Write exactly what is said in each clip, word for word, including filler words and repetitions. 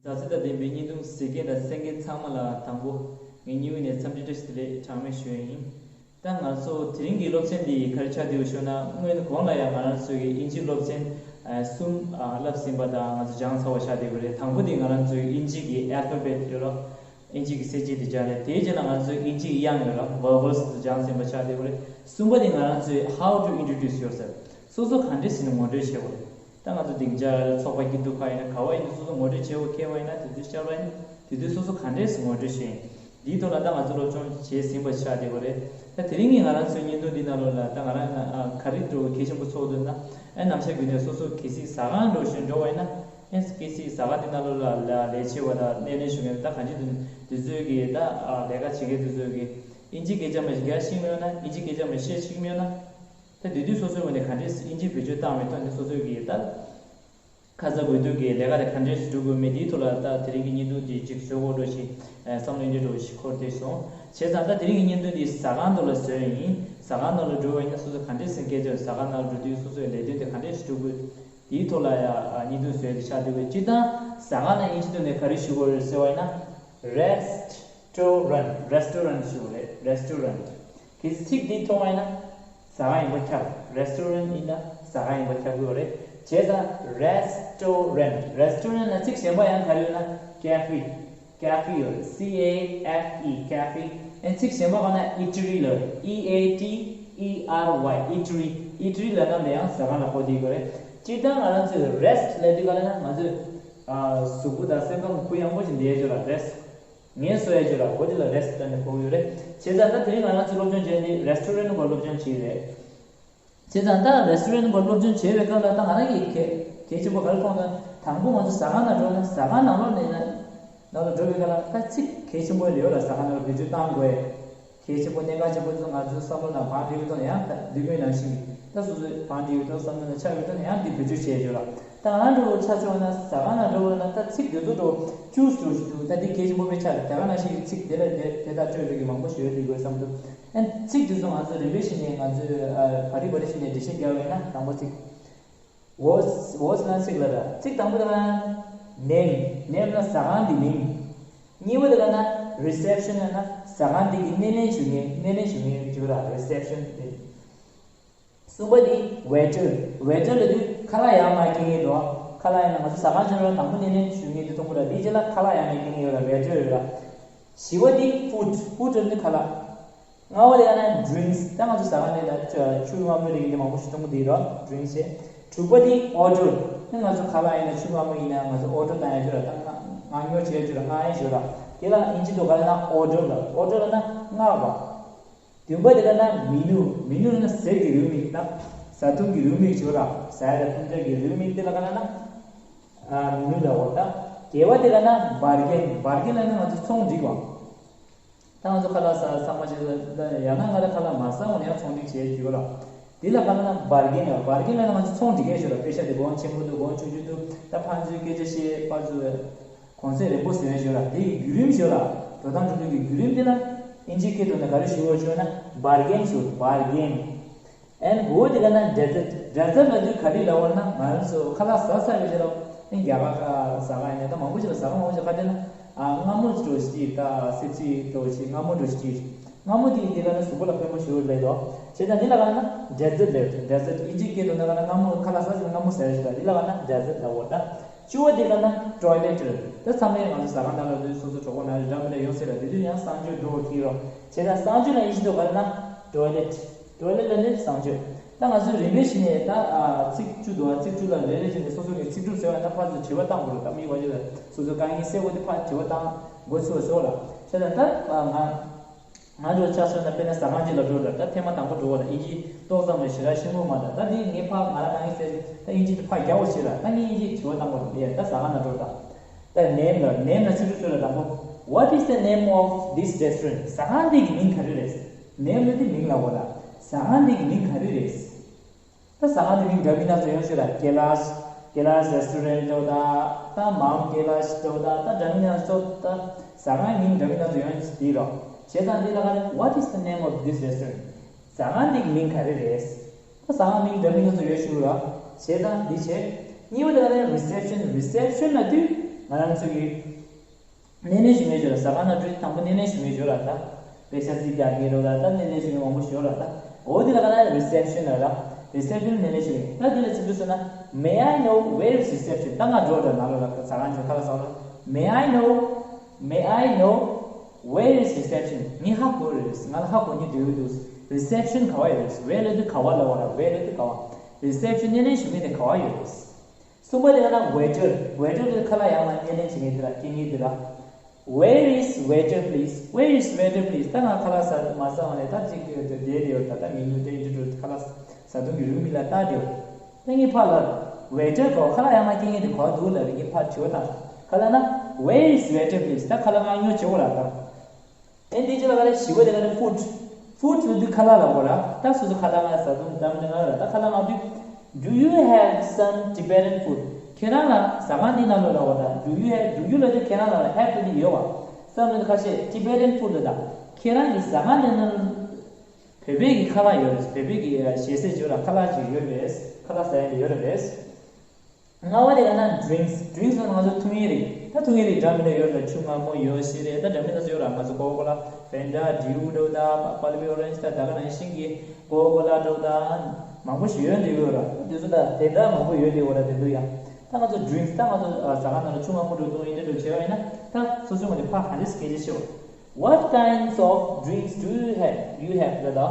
རབ་གསལ་དང་ལྡན་པའི་བརྙན་ཐུང་གཟིགས་མཁན་དང་གསན་མཁན་ཚང་མ་ལ་དང་པོ་ངས་སྙིང་དབུས་ནས་འཚམས་འདྲི་བཀྲ་ཤིས་བདེ་ལེགས་གྲངས་མེད་ཞུ་ཡ་ཡིན། ད་ང་ཚོ་དེ་རིང་གི་སློབ་ཚན་འདི་ག་རེ་ཆགས་བསྡད་ཡོད་ཞུ་ན། སྔོན་གོང་ལ་ཡང་ང་རང་ཚོའི་གི་དབྱིན་ཇི་སློབ་ཚན་ཨ་གསུམ་ཨ་བསླབས་ཟིན་པ་དང་ང་ཚོ་སྦྱངས་ཚར་བ་ཆགས་བསྡད་ཡོད་རེད། དང་པོ་དེ་ང་རང་ཚོའི་དབྱིན་ཇི་གི་ཨལ་ཕ་བེད་ཡོད་རོ། དབྱིན་ཇི་གི་གསལ་བྱེད་དེ་སྦྱངས་རེད། དེའི་རྗེས་ལ་ང་ཚོའི་དབྱིན་ཇི་གི་དབྱངས་ཡོད་རོ། བར་བལ་སི་སྦྱངས་ཟིན་པ་ཆགས་བསྡད་ཡོད་རེད། གསུམ་པ་དེ་ང་རང་ཚོའི་how to introduce yourself། སོ་སོ་ག་འདྲས་ཟེར་ནས་ངོ་སྤྲོད་བྱེད་དགོས་རེད། ད་ང་ཚོ་སྡིངས་ཆ་ཚོགས་པ་སྐྱིད་སྡུག་ཁག་ཡིན་ན་ག་བ་ཡིན་ན་སོ་སོ་ངོ་སྤྲོད་བྱེད་དགོས། མཁས་པ་ཡིན་ན་དེ་དུས་བཤད་པ་ཡིན་ན་དེ་དུས་སོ་སོ་ག་འདྲས་སེ་ངོ་སྤྲོད་བྱེད་ཡིན། འདིའི་ཐོག་ལ་ད་ང་ཚོ་སློབ་སྦྱོང་བྱས་ཟིན་པ་ཆགས་བསྡད་ཡོད་རེད། ད་དེ་རིང་གི་ང་རང་ཚོའི་བརྙན་ཐུང་འདི་ནང་ལོགས་ལ་ད་ང་རང་ཨ་ག་རེ་འགྲོ་གལ་ཆེན་པོ་ཚོགས་འདུག་ན། ཨ་ནམ་ཞག་རྒྱུན་ནས་སོ་སོ་གལ་སྲིད་ཟ་ཁང་འགྲོ་བཞིན་འགྲོ་བ་ཡིན་ན། ཨ་གལ་སྲིད་ཟ་ཁང་འདི་ནང་ལོགས་ལ་ལས་བྱེད་པ་དང་སྣེ་ལེན་ཞུ་མཁན་ད་གང་ཅི་འདུག་དེ་ཚོས་ཀྱི་ད་ཨ་ལས་ཀ་བྱེད་མཁན་དེ་ཚོས་ཀྱི་ཨིན་ཇི་སྐད་ཆ་མ་ཞིག་རྒྱག་ཤེས་མེད་ན། ཨིན་ཇི་སྐད་ཆ་མ་བཤད་ཤེས་མེད་ན། ད་དེ་དུས་སོ་སོའི་ངོས་ནས་ག་འདྲས་ཨིན་ཇི་བེད་སྤྱོད་བཏང་བའི་ཐོག་ནས་སོ་སོའི་གི་ད་ཁ་ཚ་དགོས་གཏུག་གི་ལས་ཀ་དེ་ག་འདྲས་སྒྲུབ་དགོས་མིན་དེའི་ཐོག་ལ་ད་དེ་རིང་གི་བརྙན་ཐུང་འདི་གཅིག་བཟོ་དགོས་འགྲོ་ཞིག་བསམ་བློ་འདི་འགྲོ་ཞིག་འཁོར་བསྡད་སོང་། བྱས་ཙང་ད་དེ་རིང་གི་བརྙན་ཐུང་འདི་ཟ་ཁང་ནང་ལ་བཟོས་ཡིན། ཟ་ཁང་ནང་ལ་འགྲོ་བ་ཡིན་ན་སོ་སོ་ག་འདྲས་སེ་སྐད་ཆ་ཟ་ཁང་ནང་ལ་འགྲོ་དུས་སོ་སོའི་ལས་དོན་དེ་ག་འདྲས་སྒྲུབ་དགོས། དེའི་ཐོག་ལ་ཡང་བརྙན་ཐུང་བཟོས་ཏེ་ཆགས་འདུག་པས། སྤྱིར་བཏང་ཟ་ཁང་ནང་དབྱིན་ཇི་ཐོག་ནས་ག་རེ་ཞུ་དགོས་རེད་ཟེར་བ་ཡིན་ན། Restaurant། Restaurant་ཞུ་དགོས་རེད། Restaurant། གལ་སྲིད་ཚིག་འདི་མཐོང་བ་ཡིན་ན་ཟ་ཁང་ཡིན་པ་ཁྱབ། Restaurant་ཡིན་ན་ཟ་ཁང་ཡིན་པ་ཁྱབ་ཀྱི་ཡོད་རེད། བྱས་ཙང་Restaurant། Restaurant་ལ་ཚིག་གཞན་པ་ཡང་ག་རེ་ཡོད་ན་cafe། Cafe་ཡོད་རེད། C A F E། Cafe། ཨན་ཚིག་གཞན་པ་གང་ན་eatery་ལ་རེད། E A T E R Y། Eatery། Eatery་ལ་ན་ལ་ཡང་ཟ་ཁང་ལ་གོ་བསྡད་ཀྱི་ཡོད་རེད། སྤྱིར་བཏང་ང་རང་ཚོས་rest་ལབ་དུས་ག་ལ་ན་ང་ཚོས་ཨ་གཟུགས་པོ་དང་སེམས་ཁམས་གུ་ཡངས་པོ་ཞིག་བསྡད་ཡ་ཅིག་ལ་rest། ངལ་གསོ་ཡ་ཅིག་ལ་གོ་དེ་ལ་rest་ལབ་ནས་གོ་གི་ཡོད་རེད། བྱས་ཙང་ད་དེ་རིང་ང་རང་ཚོས་སློབ་སྦྱོང་བྱས་ནི་restaurant་སྐོར་སློབ་སྦྱོང་བྱས་རེད། བྱས་ཙང་ད་restaurant་སྐོར་སློབ་སྦྱོང་བྱས་པའི་སྐབས་ལ་ད་ང་རང་གིས་གལ་གལ་ཆེན་པོ་ག་རེ་མཐོང་ན། དང་པོ་ང་ཚོ་ཟ་ཁང་ནང་འགྲོ་ན་ཟ་ཁང་ནང་ལོགས་ནས་ན་ནང་ལ་འགྲོ་བའི་སྐབས་ལ་ད་ཚིག་གལ་ཆེན་པོ་ཡོད་ལ་ཟ་ཁང་ནང་ལ་བེད་སྤྱོད་གཏང་དགོས། གལ་ཆེན་པོ་གནད་འགག་ཆེན་པོ་ཚོ་ང་ཚོའི་བསམ་བློ་ནང་བང་སྒྲིག་ཡོད་དོ་ཡང་ད་འདི་མོའི་ནང་བཞིན་ད་སོ་སོའི་བང་སྒྲིག་ཡོད་དོ་བསམ་བློ་ནང་ཆགས་ཡོད་དོ་ཡང་འདི་བེད་སྤྱོད་བྱས་ཡོད་ལ། ད་ང་འགྲོ་ཆ་ཆོག་ན་ཟ་ཁང་ནང་འགྲོ་བ་ན་ད་ཚིག་དེ་ཚོ་འགྲོ་བཅུག་འགྲོ་ཞིག་འདུག་ད་འདི་གལ་ཆེན་པོ་དཔེ་ཆ་རེད། དེ་ག་ནང་བཞིན་གྱི་ཚིག་དེ་ལ་དེ་དེ་དག་སྤྱོད་ལུགས་ཀྱི་མང་པོ་ཞིག་ཡོད་འདུག་དགོས་བསམ་འདུག་ཨ་ཚིག་དེ་ཚོ་ང་ཚོ་རིམ་པས་བྱས་ནས་ང་ཚོས་ཨ་བ་རི་བ་རི་བྱས་ནས་འགྲེལ་བཤད་རྒྱག་པ་ཡིན་ན། དང་པོ་ཚིག What's what's ན་ཚིག་ལ་ར་ཚིག་དང་པོ་དེ་ལ་name། name་ལ་ཟ་ཁང་འདི་མིང་། གཉིས་པ་དེ་ལ་ན་reception་ལ་ན་ཟ་ཁང་འདི་གི་སྣེ་ལེན་ཞུ་མཁན། སྣེ་ལེན་ཞུ་མཁན་ཞུ་ར་reception་དེ། གསུམ་པ་དེ་waiter། waiter་ལ་དུས་ཁ་ལག་ཡར་མར་འཁྱེར་མཁན་འདུག་ཁ་ལག་ཡིན་ན་ང་ཚོ་ཟ་ཁང་ཆུང་ར་དང་པོ་སྣེ་ལེན་ཞུ་མཁན་དེ་མཐོང་གི་ར། དེའི་རྗེས་ལ་ཁ་ལག་ཡར་མར་འཁྱེར་མཁན་ཡོད་ར། waiter་ཡོད་ར། བཞི་པ་དེ་food། food་ལ་ནི་ཁ་ལག་ལྔ་པ་དེ་ཡང་ན་drinks། ད་ང་ཚོ་ཟ་ཁང་ནས་ད་ཆུ་ཆུ་མངར་མོའི་རིགས་འདི་མང་པོ་ཞིག་གཏོང་གི་འདུག་རོ། drinks་བྱས། དྲུག་པ་དེ་order། ད་ང་ཚོ་ཁ་ལག་ཡིན་ན་ཆུ་མངར་མོ་ཡིན་ན་ང་ཚོ་order་བཏང་ཡ་ཅིག་ར། ད་མངགས་མངགས་ཉོ་བྱེད་ཡ་ཅིག་ར། མངགས་ཡ་ཅིག་ར། དེ་ལ་དབྱིན་ཇི་ཐོག་ག་ལ་ན་order་ལ། order་ལ་ན་མངགས་པ། བདུན་པ་དེ་ལ་ན་menu། menu་ལ་ན་ཟས་ཀྱི་རིན་མེད། ད་བཟའ་བཏུང་གི་རིན་མེད་ཅིག་ར། ཟ་ཡ་དང་འཐུང་རྒྱུ་གི་རིན་མེད་དེ་ལ་ག་ལ་ན་ཨ་menu་ལ་འོ། ད་བརྒྱད་པ་དེ་ལ་ན་bargain། bargain་ལ་ན་ང་ཚོ་ཚོང་སྒྲིག་པ། ད་ང་ཚོ་ཁ་ལག་ཟ་ཚང་མ་བྱས་ཙང་ད་ཡང་ན་ང་རང་ཁ་ལག་མ་ཟ་འོང་ན་ཡང་ཚོང་སྒྲིག་བྱས་ཡོད་ར། དེ་ལ་ག་ལ་ན་bargain་ཡ། bargain་ལ་ན་ང་ཚོ་ཚོང་སྒྲིག་ཡ་ཞུ་ར། པེ་ཤ་དེ་གོང་ཆེན་པོ་འདུག་གོང་ཆུང་ཆུང་འདུག་ད་ཕར་ཚུར་སྐད་ཆ་བཤད་ཕར་ཚུར་གོང་ཚད་རན་པོ་བཟོ་ཡ་ཞུ་ར། དེ་ཡི་བརྒྱུད་རིམ་ཞུ་ར། འགྲོ་སྟངས་འགྲོ་ལུགས་ཀྱི་བརྒྱུད་རིམ་དེ་ལ་དབྱིན་ཇིའི་སྐད་ཐོག་ནས་ག་རེ་ཞུ་དགོས་ཞུ་ན་bargain་ཞུ། bargain། ཨན་དགུ་པ་དེ་ག་ན་dessert། dessert་ལ་དུས་ག་རེ་ལབ་པ་ན་ང་རང་ཚོ་ཁ་ལག་ཟ་ཚར་བའི་རྗེས་ལ་ཨན་རྒྱ་གར་ཟ་ཁང་ཡིན་ན་ད་མང་པོ་ཞིག་ལ་ཟ་ཁང་མང་པོ་ཞིག་ག་དེ་ན་ཨ་མངར་མོ་འདྲ་ཞིག་ད་སིབ་སིབ་འདྲ་ཞིག་མངར་མོ་འདྲ་ཞིག་མངར་མོ་དེ་དེ་ག་ན་གཟུགས་པོ་ལ་ཕན་པོ་ཞིག་ལས་དོ། བྱས་ཙང་འདི་ལ་ག་ན་dessert་ལབ། dessert་དབྱིན་ཇིའི་སྐད་དུ་ན་ག་ན་མངར་མོ་ཁ་ལག་ཟ་ཞིག་མངར་མོ་ཟ་ཡ་ཞིག་ལ་འདི་ལ་ག་ན་dessert་ལབ་པ་ད། བཅུ་པ་དེ་ག་ན་toilet་རེད། ད་ཚང་མས་ང་ཚོ་ཟ་ཁང་ནང་ལ་དུས་སོ་སོ་གྲོགས་པོ་ན་རེ་འདྲ་མི་འདྲ་ཡོང་སྲིད་ལ་དེ་དུས་ཡང་གསང་སྤྱོད་འགྲོ་བ་ཐིག་རོ། བྱས་ཙང་གསང་སྤྱོད་ལ་དབྱིན་ཇི་དུ་ག་ན་toilet། toilet་ལ་ནི་གསང་སྤྱོད། ད་ང་ཚོས་རིམ་པས་བྱས་ནས་ད་ཨ་ཚིག་བཅུ་འདུག་ཨ་ཚིག་བཅུ་ལ་རེ་རེ་བྱས་ནས་སོ་སོ་གི་ཚིག་གྲུབ་ཟེར་བ་ཡང་ད་ཕར་ཚུར་དྲི་བ་བཏང་དགོས་རེད། ད་མི་བ་ཅི་ལ་སོ་སོ་དཀའ་ངལ་སེལ་དགོས་དེ་ཕར་དྲི་བ་བཏང་དགོས་ཚུལ་བ་ཟེར་བ་ལ། བྱས་ཙང་ད་ང་ང་ཚོ་ཆ་མཚོན་ན་དཔེར་ན་ཟ་ཁང་ཅིག་ལ་འགྲོ་རེད། ད་ཐེངས་མ་དང་པོ་འགྲོ་བ་ལ་དབྱིན་ཇི་ཏོག་ཙམ་ལས་ཞེ་དྲག་ཤེས་ཀྱི་མ་རེད། ད་འདི་ངས་ཕར་ང་རང་དཀའ་ངལ་སེལ་ད་དབྱིན་ཇི་དེ་ཕར་རྒྱག་དགོས་ཟེར་ལ་ད་ངས་དབྱིན་ཇི་དྲི་བ་བཏང་དགོས་རེད། ཡ་ད་ཟ་ཁང་ལ་འགྲོ་ད། ད་name་ལ་name་ལ་ཆུ་ཆུ་ཆུ་ལ་དང་པོ། What is the name of this restaurant? ཟ་ཁང་འདི་གི་མིང་ག་རེ་རེད། name་ལ་འདི་མིང་ལབ་དགོས་ལ། ཟ་ཁང་འདི་གི་མིང་ག་རེ་རེད། ད་ཟ་ཁང་འདི་མིང་འདྲ་མིན་སྣ་ཚོགས་ཡོང་ཤེས་ར། Kailash Kailash restaurant་འདྲ་བོ་ད་ད་Mount Kailash་འདྲ་བོ་ད་ད་འདྲ་མིན་སྣ་ཚོགས་ད་ཟ་ཁང་མིང་འདྲ་མིན་སྣ་ཚོགས་ཡོང་ཤེས་འདི་རོ། བྱས་ཙང་འདི་ལ་ག་རེ། What is the name of this restaurant? ཟ་ཁང་འདི་གི་མིང་ག་རེ་རེད། ད་ཟ་ཁང་མིང་འདྲ་མིན་སྣ་ཚོགས་ཡོད་ཤེས་ར། བྱས་ཙང་འདི་བྱས། གཉིས་པ་དེ་ག་རེ། reception reception་ལ་དུས་ ང་རང་ཚོ་གི་སྣེ་ལེན་ཞུ་མཁན་ཞིག་ཡོད་ར། ཟ་ཁང་ནང་འགྲོ་དུས་དང་པོ་སྣེ་ལེན་ཞུ་མཁན་ཞིག་ཡོད་ར། ད་དཔེ་ཆ་རྩིས་རྒྱག་མཁན་རེད་ར། ད་སྣེ་ལེན་ཞུ་མཁན་མང་པོ་ཞིག་ཡོད་ར། ད་འོ་དེ་ལ་ག་ན་རི་སེབ་ཤན་ལ་ར། རི་སེབ་ཤན་སྣེ་ལེན་ཞུ་མཁན། ད་དེ་ལ་ཅིག་འགྲོ་སོང་ན། May I know where is reception? ད་ང་འགྲོ་ར། ནང་ལོགས་ལ་ཟ་ཁང་ཅིག་ཁ་ལག་ཟ་ར། May I know, may I know where is reception? ངས་ཧ་གོ་རེད། ང་ལ་ཧ་གོ་མཁན་འདི་ཡོད་འདུག་རི་སེབ་ཤན་ག་བ་ཡོད་རེད། Where ལབ་དུས་ག་བ་ལབ་པ་ར། Where ལབ་དུས་ག་བ། རི་སེབ་ཤན་སྣེ་ལེན་ཞུ་མཁན་དེ་ག་བ་ཡོད་རེད། གསུམ་པ་དེ་ག་ན་ཝེ་ཊར། ཝེ་ཊར་དེ་ཁ་ལག་ཡག་མ་སྣེ་ལེན་བྱེད་མཁན་དེ་ར། སྐྱེལ་མཁན་དེ་ར། Where is waiter, please? Where is waiter, please? ད་ང་ཁ་ལག་ཟ་མ་ཟ་བ་ནས་ད་ཅིག་དེ་དེ་དེ་ཡོད། ད་ད་མི་ཉུང་དེ་ཡིན་དུས་ཁ་ལག་ཟ་དུང་གི་རུ་མི་ལ་ལྟ་དེ་ཡོད། ད་ངས་ཕར་ལ་ཝེ་ཊར་གོ་ཁ་ལག་ཡག་མ་སྐྱེལ་མཁན་དེ་གོ་འདུག་ལབ་རེད། ངས་ཕར་དྲི་བ་བཏང་། ག་ལབ་ན། Where is waiter, please? ད་ཁ་ལག་མངགས་ཉོ་བྱེད་དགོས་ར་ད། ཨེ་འདི་ཅི་ལ་ག་རེ་བཞི་པ་དེ་ག་རེ། ཕུཌ། ཕུཌ་ལབ་དུས་ཁ་ལག་ལ་གོ་ར། ད་སོ་སོ་ཁ་ལག་ང་ཟ་དུང་འདམ་དེ་ང་ར། ད་ཁ་ལག་མངགས་དུས། Do you have some Tibetan food? ཁྱེད་རང་ལ་ཟ་ཁང་འདི་ནང་ལོགས་ལ་གོ་ད། Do you have, do you ལབ་དུས་ཁྱེད་རང་ལ་have ལབ་དུས་ཡོད་བ། Some ལབ་དུས་ཁ་ཤས། Tibetan food ལབ་ད། ཁྱེད་རང་གི་ཟ་ཁང་འདི་ནང་བོད་པའི་གི་ཁ་ལག་ཡོད་རེད། བོད་པའི་གི་ཞལ་ཟས་བྱོས་ར། ཁ་ལག་ཅིག་ཡོད་རེད། ཁ་ལག་ཟ་ཡ་འདི་ཡོད་རེད། ལྔ་པ་དེ་ག་ན་ཌི་རིངས། ཌི་རིངས་ལ་ང་ཚོ་འཐུང་ཡས་རེད། ད་འཐུང་ཡས་རེད། འདྲ་མི་འདྲ་ཡོད་རེད། ཆུ་མངར་མོ་ཡོད། ཞི་རེད། ད་འདྲ་མི་འདྲ་ཡོད་ར། ང་ཚོ་ཀོ་ཀོ་ལ། ཕན་ཌ། ཌིའུ་འདྲ་བོ་ད། པལ་པི་ཨོ་རེན་ཇི། ད་ད་ག་ནང་བཞིན་གྱི་ཀོ་ཀོ་ལ་འདྲ་བོ་ད། མང་པོ་ཞིག་ཡོད་འདི་ཡོད་ར། དེ་ཚོ་ད་དེ་འདྲ་མང་པོ་ཡོད་འདི་ཡོད་ར། དེ་ཚོ་ཡང་ད་ང་ཚོ་ཌི་རིངས། ད་ང་ཚོ་ཟ་ཁང་ནང་ལ་ཆུ་མངར་མོ་འདྲ་བོ་འཐུང་ཡས་འདྲ་བོ་བྱས་པ་ཡིན་ན། ད་སོ་སོ་ང་ཚོ་ཕར་ག་འདྲས་སྐད་ཆ་བཤད། What kinds of drinks do you have? You have ལབ་ད།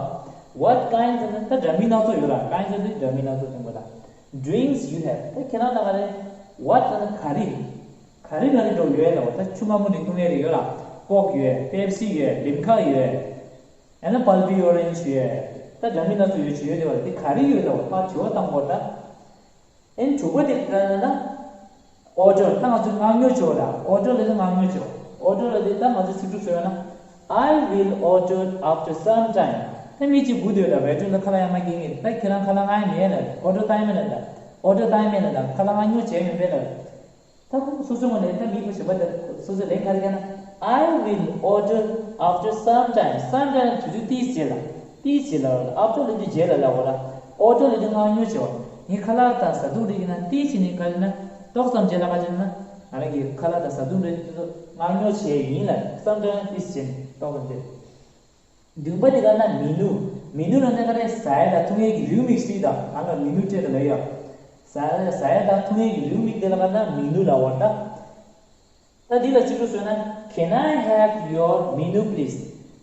What kinds ལབ་ན་ད་འདྲ་མིན་སྣ་ཚོགས་ཡོད་ར། Kinds ལབ་དུས་འདྲ་མིན་སྣ་ཚོགས་སྟོན་པ་ད། Drinks you have. ད་ཁྱེད་རང་ད་ག་རེ། What ལབ་ན་ག་རེ། ག་རེ་ག་རེ་འདྲ་བོ་ཡོད་ལབ་པ། ད་ཆུ་མངར་མོ་འདི་འཐུང་ཡས་རེད་ཡོད་ལ། ཀོག་ཡོད། པེབ་སི་ཡོད། ལིམ་ཁ་ཡོད། ཡང་ན་པལ་པི་ཨོ་རེན་ཇི་ཡོད། ད་འདྲ་མིན་སྣ་ཚོགས་ཡོད་ཅིག་ཡོད་དེ་བ། དེ་ག་རེ་ཡོད་ལབ་པ། ཕར་དྲི་བ་བཏང་དགོས་ད། ཨེན་དྲུག་པ་དེ་ག་རེ་ལབ་ན། ཨོ་ཌར། ད་ང་ཚོས་མངགས་ཉོ་བྱེད་པ་ལ་ཨོ་ཌར་ལབ་དུས་མངགས་ཉོ་བྱེད་པ། ཨོ་ཌར་ལབ་དུས་ད་ང་ཚོས་ཚིག་གྲུབ་བཟོས་པ་ན། I will order after some time. ད་མི་གཅིག་སྒུག་སྡོད་ལ། ཝེ་ཊར་ལ་ཁ་ལག་ཡག་མ་སྐྱེལ་མཁན། ད་ཁྱེད་རང་ཁ་ལག་མངགས་མེད་ལབ། ཨོ་ཌར་བཏང་མེད་ལབ་ད། ཨོ་ཌར་བཏང་མེད་ལབ་ད། ཁ་ལག་མངགས་ཉོ་བྱས་མེད་པས་ལབ། ད་ཁོ་སོ་སོ་ངོས་ནས་ད་མི་ཁོ་གཞན་པ་དེ་སོ་སོ་ལན་ག་རེ་བརྒྱབ་ན། I will order after some time. Some time དུས་ཚོད་ཏིས་རྗེས་ལ། ཏིས་རྗེས་ལ། After ལབ་དུས་རྗེས་ལ་ལབ་པ་ར། Order ལབ་དུས་མངགས་ཉོ་བྱེད་པ། ངས་ཁ་ལག་དང་ཟ་འཐུང་རིགས་ཡིན་ན་ཏིས་བྱས་ནས་ག་རེ་ན། ཏོག་ཙམ་རྗེས་ལ་ག་རེ་ན། ང་རང་གི་ཁ་ལག་དང་ཟ་འཐུང་རིགས་དེ་ཚོ་མངགས་ཉོ་བྱས་ཡིན་ལབ། Some time ཏིས་བྱས་ནས་ཏོག་ཙམ་རྗེས། བདུན་པ་དེ་ག་ན་མེ་ནུ། མེ་ནུ་ལ་ནི་ག་རེ། ཟ་ཡ་དང་འཐུང་ཡའི་གི་རེའུ་མིག་ཞིག་དང་། ང་ལ་མེ་ནུ་སྤྲད་དང་ལབ་ཡ། ཟ་ཟ་ཡ་དང་འཐུང་ཡའི་གི་རེའུ་མིག་དེ་ལ་ག་ན་མེ་ནུ་ལབ་པ་ད། ད་འདི་ལ་ཅི་འདྲ་ཟེར་ན། Can I have your menu, please?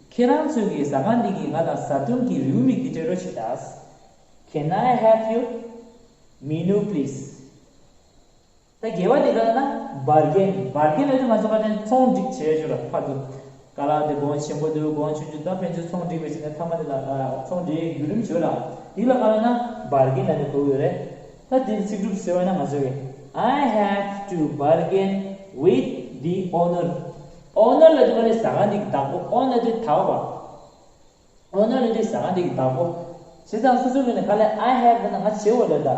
ཁྱེད་རང་ཚོའི་གི་ཟ་ཁང་འདི་གི་ང་ལ་ཟ་འཐུང་གི་རེའུ་མིག་འདི་སྤྲད་རོགས་བྱེད་དང་། Can I have your menu, please? ད་བརྒྱད་པ་དེ་ག་ལབ་ན་བར་གེན། བར་གེན་ལབ་དུས་ང་ཚོ་ཁ་ཅིག་ཚོང་སྒྲིག་བྱས་ཡོད་ར། ཕར་ཚུར་ཁ་ལག་དེ་གོང་ཆེན་པོ་འདུག་གོང་ཆུང་ཆུང་། ད་ཕན་ཚུན་ཚོང་སྒྲིག་པའི་ཆེད་ནས་མཐའ་མ་དེ་ལ་ཚོང་སྒྲིག་བརྒྱུད་རིམ་ཡོད་ར། དེ་ལ་ག་ལབ་ན་བར་གེན་ལབ་ནས་གོ་གི་ཡོད་རེད། ད་དེ་ཚིག་གྲུབ་ཟེར་བ་ན་ང་ཚོ་གི། I have to bargain with the owner. ཨོ་ནར་ལབ་དུས་ག་ལབ་ན་ཟ་ཁང་འདི་གི་བདག་པོ། ཨོ་ནར་དེ་བདག་པ། ཨོ་ནར་ལབ་དུས་ཟ་ཁང་འདི་གི་བདག་པོ། བྱས་ཙང་སོ་སོའི་ངོས་ནས་ག་ལབ་ན། I have ལབ་ན་ང་བྱེད་དགོས་ལབ་ད།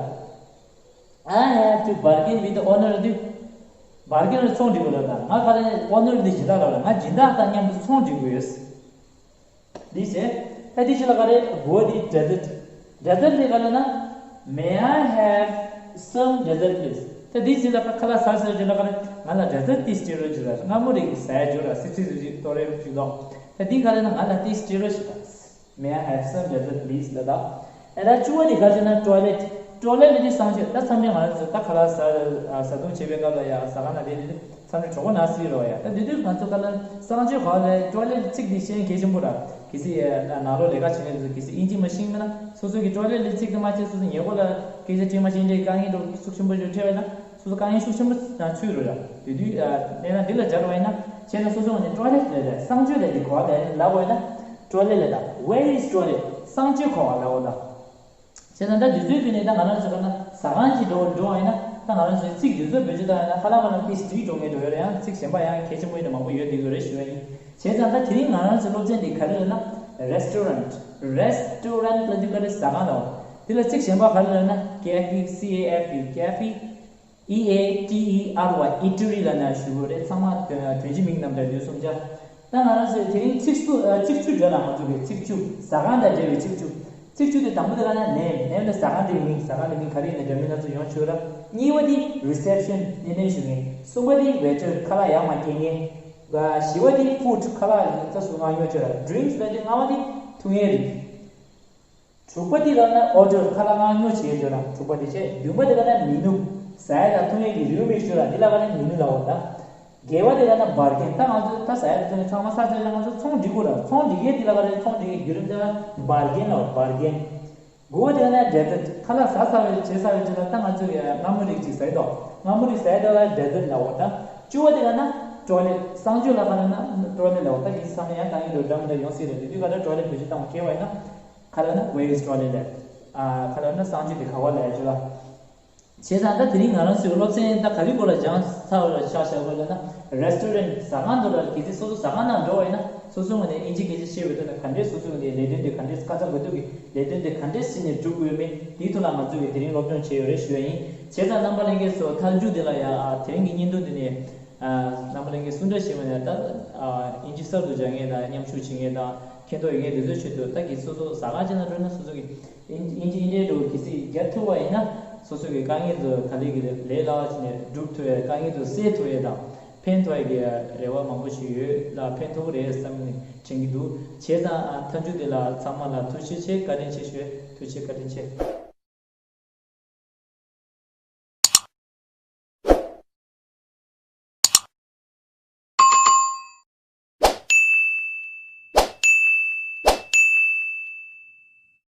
I have to bargain with the owner ལབ་དུས། བར་གེན་ལ་ཚོང་སྒྲིག་དགོས་ལབ་ད། ང་ག་ལབ་ན་ཨོ་ནར་འདི་སྦྱིན་བདག་ལབ་ལ། ང་སྦྱིན་བདག་དང་མཉམ་དུ་ཚོང་སྒྲིག་དགོས་ཡོད། འདི་བྱས། ད་འདི་ཕྱི་ལ་ག་རེ། འབུལ་བ་འདི་ཌེ་ཛར་ཊི། ཌེ་ཛར་ཊི་འདི་ག་ལབ་ན། May I have some dessert, please? ད་འདི་ཕྱི་ལ་ཁ་ལག་ཟ་ཟེར་རྒྱུ་ལ་ག་རེ། ང་ལ་ཌེ་ཛར་ཊི་ཏིས་སྤྲད་རོགས་བྱེད་ལ། སྔ་མོ་རེ་ཟ་ཡ་བྱོས་ར། སིབ་སིབ་སིབ་སིབ་ཏོག་རེ་བྱུག་ལོག་ད་འདི་ག་ལབ་ན་ང་ལ་ཏིས་སྤྲད་རོགས་བྱེད་ད། May I have some dessert, please? ལབ་ད། ཨ་ད་བཅུ་པ་དེ་ག་ཟེར་ན་ཊོའི་ལེཊ། ཊོའི་ལེཊ་ལབ་དུས་གསང་སྤྱོད། ད་མཚམས་རེ་ང་རང་ཚོ་ད་ཁ་ལག་ཟ་ཟ་འཐུང་བྱེད་པའི་སྐབས་ལ་ཡ་ཟ་ཁང་ན་དེ་ནི་མཚམས་རེ་གྲོགས་པོ་ན་སྲིད་རོ་ཡ། ད་དེ་དུས་ང་ཚོ་ཁ་ལག་གསང་སྤྱོད་ག་ལ་ཊོའི་ལེཊ་ཚིག་འདི་ཤེས་གལ་ཆེན་པོ་ར། གལ་སྲིད་ཡ་ནང་ལོགས་ལས་ཀ་བྱེད་མཁན་ཚོ་གལ་སྲིད་དབྱིན་ཇི་མ་ཤེས་མིན་ན་སོ་སོ་གི་ཊོའི་ལེཊ་ལ་ཚིག་དེ་མ་ཤེས། སོ་སོ་ཉེ་འཁོར་ལ་སྐད་ཆ་དྲིས་མ་ཤེས་འདྲའི་དཀའ་ངལ་འགྲོ་ཤུགས་ཆེན་པོ་ཞིག་འཕྲད་པ་ཡིན་ན། སོ་སོ་དཀའ་ངལ་ཤུགས་ཆེན་པོ་ཚུད་རོ་ཡ། དེ་དུས་གནས་སྟངས་འདི་ལ་སྦྱར་བ་ཡིན་ན། བྱས་ན་སོ་སོ་ངོས་ནས་ཊོའི་ལེཊ་ལབ་ལས་གསང་སྤྱོད་ལབ་དེ་གོ་བ་ལེན་ལབ་པ་ཡིན་ན། ཊོའི་ལེཊ་ལབ་ད། Where is toilet? གསང་སྤྱོད་ག་བ་ལབ་པ་ད། བྱས་ཙང་ད་དུས་ཚོད་དུས་ནས་ད་ང་རང་ཚོ་ག་ན་ཟ་ཁང་ཅིག་འགྲོ་འགྲོ་བ་ཡིན་ན། ད་ང་རང་ཚོའི་ཚིག་དུས་ཚོད་བེད་སྤྱོད་བཏང་ཡིན་ན་ཧ་ལམ་ཧ་ལམ་ཏིས་འགྲིག་འགྲོ་ངེས་འགྲོ་ཡོད་རེད། ཡང་ཚིག་གཞན་པ་ཡང་གལ་ཆེན་པོ་ཡིན་ན་མང་པོ་ཡོད་བསྡད་ཡོད་རེད་ཞུ་བ་ཡིན། བྱས་ཙང་ད་དེ་རིང་ང་རང་ཚོའི་སློབ་ཚན་འདི་ག་རེ་ལབ་ན། རེ་སི་ཊོ་རན་ཊི། རེ་སི་ཊོ་རན་ཊི་ལབ་དུས་ག་རེ། ཟ་ཁང་ལབ་པ། དེ་ལ་ཚིག་གཞན་པ་ག་རེ་ལབ་ན། ཀེ་ཨེཕ་ཨི། སི་ཨེ་ཨེཕ་ཨི། ཀེ་ཨེཕ་ཨི། ཨི་ཨེ་ཊི་ཨི་ཨར་ཝའི། ཨི་ཊི་རི་ལབ་ན་ཞུ་དགོས་རེད། ཚང་མ་དོན་དོན་སྤྱི་མིང་རྣམས་འདྲ་འདུག་གསུམ་ཆ། ད་ང་རང་ཚོས་དེ་རིང་ཚིག་སུ་ཨ་ཚིག་བཅུ་སྦྱར་ན། ང་ཚོ་གི་ཚིག་བཅུ། ཟ་ཁང་དང་འབྲེལ་བའི་ཚིག་བཅུ། ཚིག་བཅུ་དེ། དང་པོ་དེ་ག་ན་name, name ལ་ཟ་ཁང་དེའི་མིང་། ཟ་ཁང་དེའི་མིང་ག་རེ་ཡིན་ན་འདྲ་མིན་སྣ་ཚོགས་ཡོང་ཆོག་ར། གཉིས་པ་དེ་reception, སྣེ་ལེན་ཞུ་མཁན། གསུམ་པ་དེ་waiter, ཁ་ལག་ཡག་མ་སྐྱེལ་མཁན། བཞི་པ་དེ་food, ཁ་ལག་ཡིན་ད་སུ་མངགས་ཉོ་ཆོག་ར། drinks ལ་དེ། ལྔ་པ་དེ་འཐུང་ཡས་རིགས། དྲུག་པ་དེ་ག་ན་order, ཁ་ལག་མངགས་ཉོ་བྱེད་ཆོག་ར། དྲུག་པ་དེ་བྱས། བདུན་པ་དེ་ག་ན་menu, ཟ་ཡས་དང་འཐུང་ཡས་ཀྱི་རེའུ་མིག་ཞུ་ར། འདི་ལ་ག་ན་menu ལབ་པ་ད། བརྒྱད་པ་དེ་ག་ན་bargain, ད་ང་ཚོ་ད་ཟ་ཡས་དང་འཐུང་ཡས་ཚང་མ་ས་ཆ་ལ་ང་ཚོ་ཚོང་སྒྲིག་དགོས་ར། ཚོང་སྒྲིག་ཡས་དེ་ལ་ག་ན་ཚོང་སྒྲིག་ཡས་རྒྱུད་རིམ་དེ་ག་ན་bargain ལབ་པ། bargain། དགུ་པ་དེ་ག་ན་dessert, ཁ་ལག་ཟ་ཚར་བའི་བྱས་ཚར་བའི་རྗེས་ལ་ད་ང་ཚོ་ཡ་མངར་མོ་རིགས་ཅིག་ཟ་ཡི་འདུག་མངར་མོ་རིགས་ཟ་ཡི་འདུག་ལ་dessert ལབ་པ་ད། བཅུ་པ་དེ་ག་ན་toilet, གསང་སྤྱོད་ལ་ག་རེ་ན་toilet ལབ་པ་ད། ཡིན་ཚང་མ་ཡང་གང་ཡིན་འགྲོ་འདྲ་མི་འདྲ་ཡོང་སྲིད་རེད། དེ་དུས་ག་ད་toilet བེད་སྤྱོད་བཏང་བ་ཁེལ་བ་ཡིན་ན་ག་རེ་ན་waste toilet ལབ། ཨ་ག་རེ་ན་གསང་སྤྱོད་དེ་ག་བ་ལབ་ཡ་ཆོག་ལ། བྱས་ཙང་ད་དེ་རིང་ང་རང་ཚོའི་སློབ་ཚན་ད་ག་རེ་སྐོར་ལ་སྦྱངས་ཚར་བ་ལ་ཆ་བཞག་དགོས་ལབ་ན། restaurant, ཟ་ཁང་དུ་ལ་གལ་སྲིད་སོ་སོ་ཟ་ཁང་ནང་འགྲོ་བ་ཡིན་ན་སོ་སོའི་ངོས་ནས་ཨིན་ཇི་སྐད་ཆ་ཤེས་པའི་ཐོག་ནས་ག་འདྲས་སོ་སོའི་ངོས་ནས་ལས་དོན་དེ་ག་འདྲས་ཁ་ཚ་དགོས་གཏུགས་ཀྱི་ལས་དོན་དེ་ག་འདྲས་བྱས་ནས་སྒྲུབ་དགོས་མིན་དེའི་ཐོག་ལ་ང་ཚོས་དེ་རིང་སློབ་སྦྱོང་བྱས་ཡོད་རེད་ཞུ་ཡ་ཡིན། བྱས་ཙང་རྣམ་པ་ལྷན་རྒྱས་ཚོ་མཐའ་མཇུག་དེ་ལ་ཡ་ཨ་དེ་རིང་གི་བརྙན་ཐུང་འདི་ནས་ཨ་རྣམ་པ་ལྷན་རྒྱས་སུ་འདྲ་ཞིག་མ་ནས་ད་ཨ་ཨིན་ཇི་གསར་དུ་སྦྱང་མཁན་དང་མཉམ་ཞུགས་བྱེད་མཁན་དང་མཁྱེན་རྟོགས་ཡོད་མཁན་དེ་ཚོའི་ཆེད་དུ། ད་གི་སོ་སོ་ཟ་ཁང་ཅིག་ནང་འགྲོ་ན་སོ་སོ་གི་ཨིན་ཨིན་ཇི་ཨིན་ཇིའི་འགྲོ་གི་སྲིད་རྒྱ་ཐུབ་པ་ཡིན་ན་སོ་སོ་གི་དཀའ་ངལ་ཚོ་ག་ལེ་གི་ལས་སླ་བ་བྱས་ནས་སྒྲུབ་ཐུབ་ཡས། དཀའ་ངལ་ཚོ་སེལ་ཐུབ་ཡས་དང་ཕན་ཐོགས་ཡས་ཀྱི་རེ་བ་མང་པོ་ཞིག་ཡོད་ལ། ཕན་ཐོགས་རེད་བསམ་ནས་དྲན་གྱི་འདུག་བྱས་ཙང་ཨ་མཐའ་མཇུག་དེ་ལ་ཚང་མ་ལ་ཐུགས་རྗེ་ཆེ། བཀའ་དྲིན་ཆེ་ཞུ། ཐུགས་རྗེ་ཆེ། བཀའ་དྲིན་ཆེ།